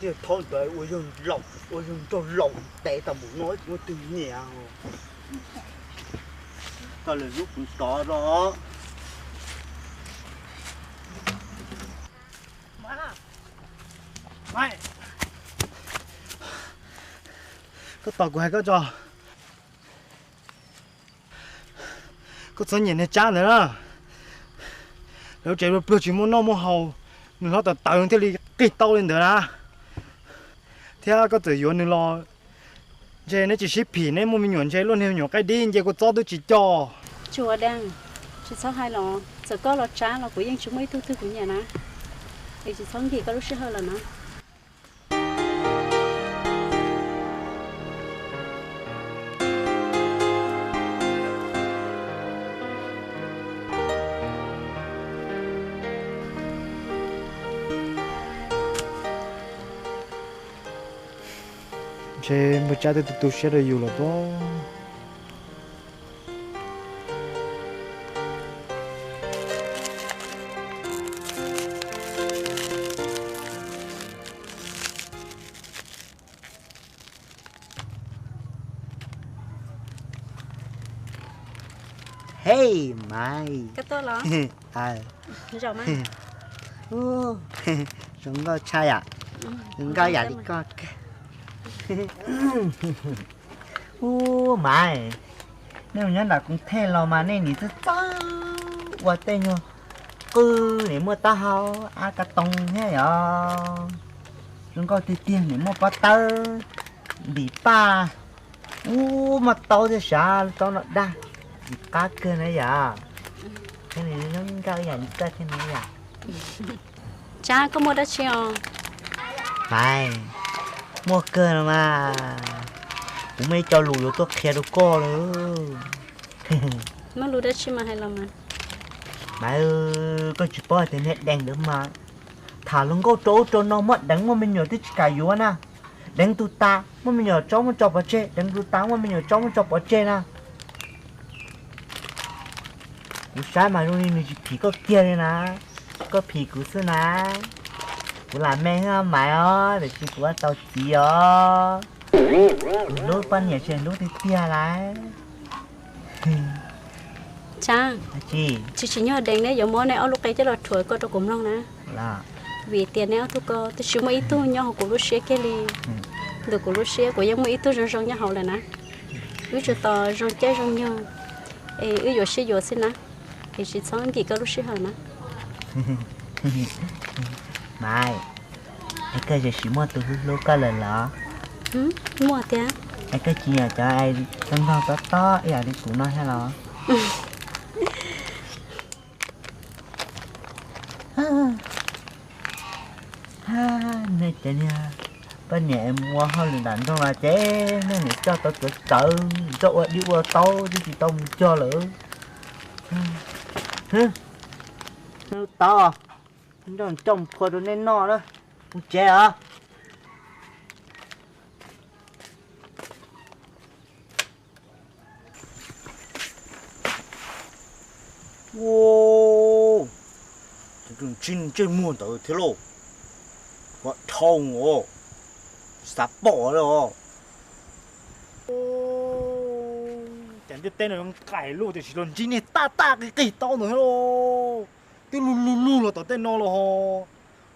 Tiag thaub ntawd ua yawg laus, ua yawg nraug laus ntev tas npaum no tsis muaj twg nyiam. Koj lwm hnub kuv tod os. Koj tos kuv hais koj tso. Koj txhob nyiam niag Tsab ntawd na. Lawv tsev pluag pluag tsis muaj noj muaj haus, nws hlob tawv tawv thiaj li qig tau li ntawd na. Thiab koj txawm yuav nws los ntshe neb tsis sib phim, neb muaj me nyuam ntshe luaj niag me nyuam qaib dib nce kua txob twb tsis coj. Tsis ua dab, tsis txhob hais los, txawm koj los Tsab los kuv yeej tsis muaj ib tug twg kuv nyiam na. Es tsis txhob nkim koj lub sij hawm lawm na. Ntshe npawg Tsab twb tu tu siab rau yus lawm pob. Hej Maiv. Koj tuaj los? Zaum mas. Ub, zoo nkauj tshaj yam. Zoo nkauj yam li koj kawg. Ub Maiv, nej mus nyob nram Koos Thej los mas nej nim txawj txawj ua tej nyuag qwj nim muaj taub hau ab ka toog thiab yom. Zoo nkauj tiag tiag, nim muaj pob tawb, ntim paj. Ub, muaj taub thiab sav, taub no dag, ntim qab kawg na yom. Thiab nws zoo nkauj yam li koj thiab na yom. Tsab, koj muaj dab tsi os? Maiv, muaj kawg los mas. Kuv muaj ib co lus yuav tuaj qhia rau koj lawm. Muaj lus dab tsi mas hais los mas. Maiv, koj tsis paub hais tias niag Deev ntawd mas tham hluas nkauj rau ub rau no, muaj deev muaj me nyuam twb tsis kam yuav na. Deev tus tas muaj me nyuam tso muab tso pov tseg, deev tus tas muaj me nyuam tso muab tso pov tseg na. Kuv saib mas zoo li nws tsis phim koj kiag li na, koj phim kuv xwb na. Kuv lam me thiab Maiv os, tiam sis kuv ua tau txiv os. Kuv hlub poj niam tseem hlub tiag tiag lawm. Tsab, tsis tsim nyog Deev neb yuav muab neb ob lub qe coj los rhuav ko rau kuv mloog na. Vim tias neb ob tug ko twb tsis muaj ib tug nyob hauv kuv lub siab kiag li. Ntawm kuv lub siab kuv yeej muaj ib tug zoo zoo nyob hauv lawm na. Wb tsuas tos zoo caij zoo nyoog es wb yuav sib yuav xwb na. Es tsis txhob nkim koj lub sij hawm na. Maiv, es koj tseem sim muaj tus hlub hlub koj lawm los? Muaj tiag. Es koj tsis nyiam cov es tob ntog tob tob ib yam li kuv no thiab los? Nej cov niag poj niam mus ua hauj lwm nram nroog los ces nej niam coj tau tuav rawv, coj ua dib ua taub twb tsis tau mus cog lawm. Tau, nrog coj mus phua rau nej noj na. Mus tsev os. Ua, ntsej muag ntawd thiab lauj, ua dhau os, xav pom li os. Cas ntiaj teb no nqaim luaj tiam sis los ntsib niag taj taj qig qig taub ntawd thiab lauj. Twb lug lug lug los tom tej no los ho,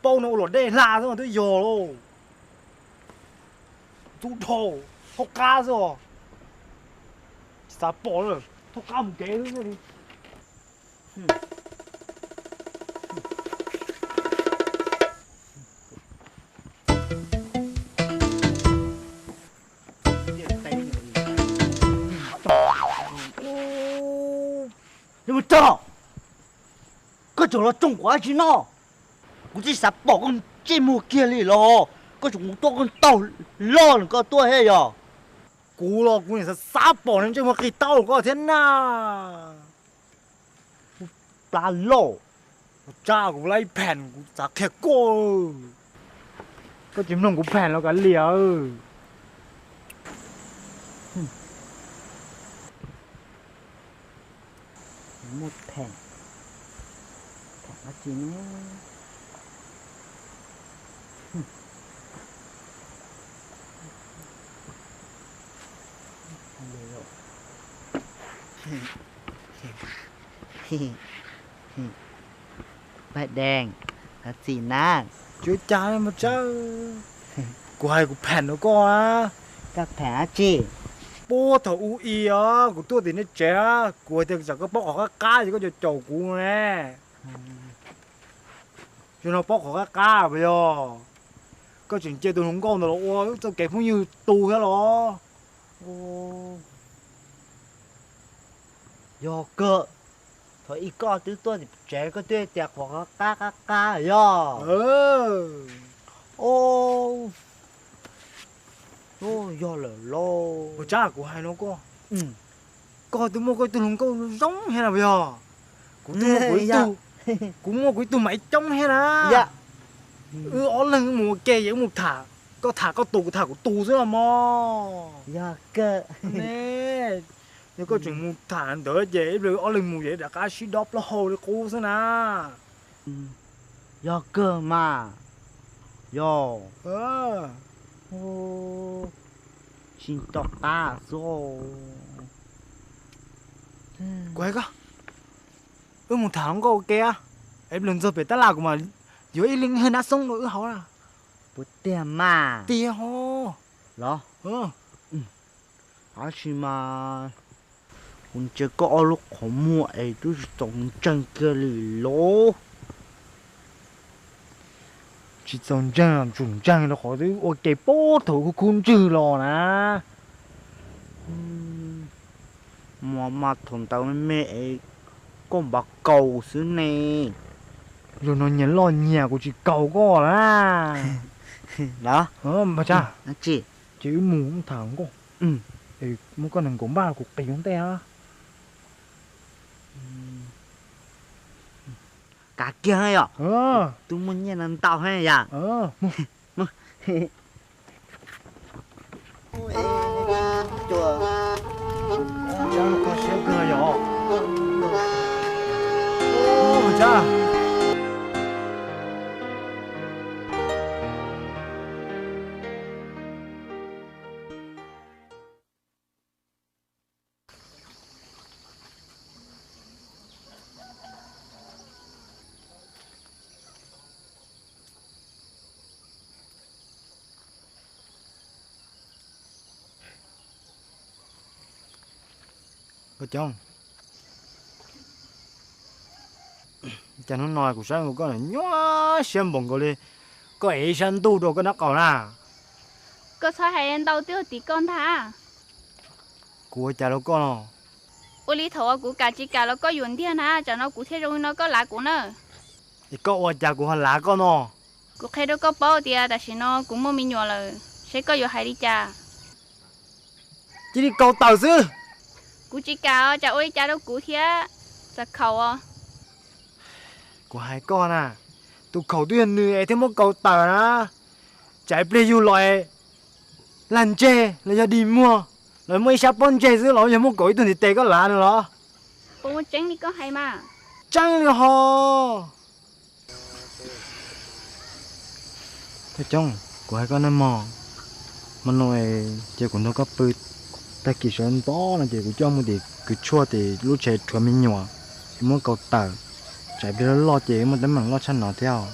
paub no ua luam dej hla xwb mas twb yog lauj. Ntxub dhau, thaub qab xwb os. Tsis xav pom lawm, thaub qab mus kev xwb li. Nws mus txog, koj tseem los tsoo kuv dab tsi no? Kuv twb xav pom koj ntsej muag kiag li los, koj tseem mus tuaj koj taug loj nws koj tuaj thiab yog? Kuv los kuv nim xav xav pom nws ntsej muag qig taub koj thiab na. Plab loj, tsab kuv lab ib pheem kuv xav qhia koj. Koj tsis mloog kuv pheem los kav liam. Muaj pheem, pheem dab tsi ne? Paj Dees, thov txim na. Tsis ua cas li Mos Tsab. Kuv hais kuv pheem rau koj na. Koj pheem dab tsi? Puag thaum ub i os, kuv tuaj tim nej tsev na, kuv hais tias tsam koj paub qhov qab qab ces koj caum caum kuv ne. Zaum no paub qhov qab qab puas yog? Koj tseem cia tus hluas nkauj ntawd los ua txoj kev phooj ywg tu thiab los? Yog kawg, thaum ub koj twb tuaj tim tsev koj twb tias qhov qab qab qab yog. Yog lawm lauj. Ua cas kuv hais no koj, koj twb muaj koj ib tug hluas nkauj zoo heev na puas yog? Kuv twb muaj kuv ib tug, kuv muaj kuv ib tug mas ib coob heev na. Wb ob leeg wb mus ua ke es wb mus tham, koj tham koj tus kuv tham kuv tus xwb los mog. Yog kawg. Ne, yog koj tseem mus tham ntawd ces ib pliag wb ob leeg mus ces rov qab sib dob plaub hau li qub xwb na. Yog kawg mas. Yog. Tsis nco qab xwb. Kuv hais koj, wb mus tham hluas nkauj ua ke, es ib pliag txog pem tab laj kuv mam yuav ib leeg hawj nab xoob rau wb haus na. Puas tiag mas? Tiag ho. Los. Tab sis mas kuv ntsia koj ob lub qhov muag es twb tsis txaus ntseeg kiag li lauj. Tsis txaus ntseeg los tsum ntseeg rau qhov twb ua ke puag thaum khub khub ntswg los na. Mas mas thaum ntawd me me es koj npaj kaus xwb ne. Zaum no nyias loj nyias kuv tsis kaus koj na. Los, Mos Tsab, ces wb mus tham nkauj, es muab koj nees nkaum npaj kuv qis ua ntej. Kav kiag yom, twb muaj nyiaj no ntau heev yom. Koj coob, cas hnub no kuv saib koj nyuaj siab npaum nkaus li koj ev ib sab ntuj rau koj nraub qaum na. Koj txhob hais ntau twb tim koj ntag. Kuv ua cas rau koj no? Ua li thaum uas kuv kam tsis kam los koj yuam ntiag na, tsam no kuv thiaj zoo li no koj lav kuv na. Es koj ua cas kuv ho lav koj no? Kuv qhia rau koj paub tias tam sim no kuv muaj me nyuam lawm, seb koj yuav hais li cas? Cia li kaus tawm xwb. Kuv tsis kam os, tsam ua li cas rau kuv thiab, tsam khaum os. Kuv hais koj na, tus khaum twb yog nws es thiaj muab kaus tawm na. Tsam ib pliag yug los es lag ntseg los yog dig muag los muaj ib sab pob ntseg xwb los yog muab kaus ib tug ntiv tes koj lav nws los? Puas muaj tseeb li koj hais mas? Tseeb li ho. Coob, kuv hais koj nawb mog, hmo no ces kuv nrog koj pw, tag kis sawv ntxov no ces kuv coj mus tim kws tshuaj tim lub tsev rhuav me nyuam, muab kaus tawm, tsam ib pliag loj loj ces muaj teeb meem loj tshaj no thiab os.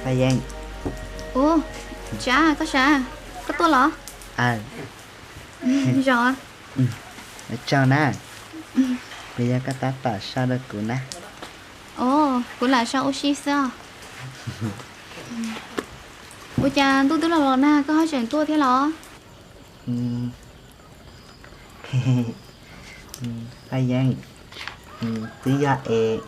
Paj Yeeb. Ub, Tsav, koj sav, koj tuaj los? Zoo. Ua tsaug na, kuv yog koj tab tom sau rau kuv na. Ov, kuv lam sau ua si xwb os. Ua cas ntuj twb los los nag koj ho tseem tuaj thiab los? Paj Yeeb, twb yog es